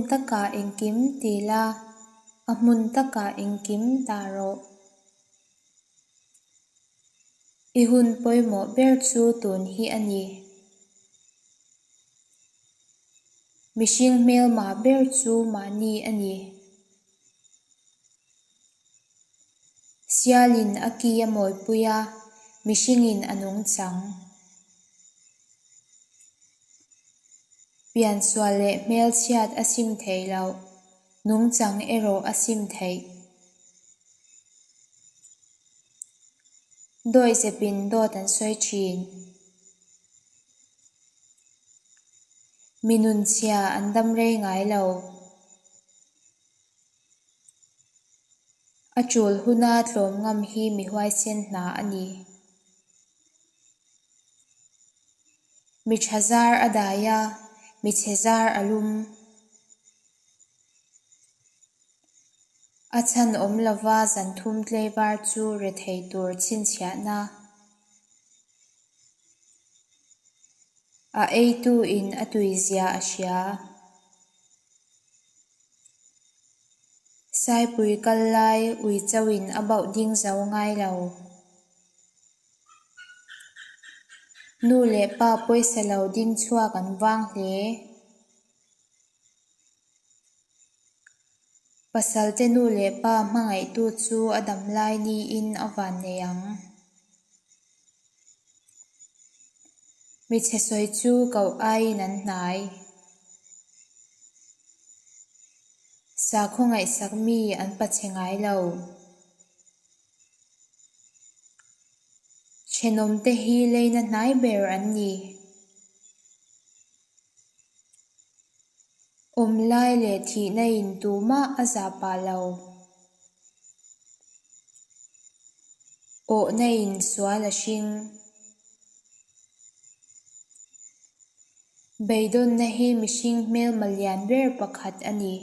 takah engkim ti la, a hmun takah engkim dah rawh. I hun pawimawh ber chu tun hi a ni. Mihring hmelma ber chu mahni a ni. Sialin a ki a mawipui a, mihringin a nungchang. Piansual leh hmelchhiat a sim theih loh, nungchang erawh a sim theih. Dawihzepin dawt an sawi thin. Mi nunchhia an dam rei ngai lo. A tul huna tlawm ngam hi mi huaisen hna a ni. Mi tha zar a dai a, mi chhe zar a lum. A chhan awm lova zan thum tleivar chu rethei tur chhinchhiahna. A eitu in a tuizia a hria. Saipui kal lai ui chauhin a bauh ding zo ngai lo. Nu leh pa pawisa lo ding chhuak an vang hle. Pasalte nu leh pa hmangaihtu chu a dam lai niin a van nei ang. Michhe sawi chu koh aiin an hnai. Sakhaw ngaihsak mi an pachhe ngai lo. Thenawmte hi leina hnai ber an ni. Awm lai leh thihna in tumah a zah pah lo. Awhna in sual a hring. Beidawnna hi mihring hmelma lian ber pakhat a ni.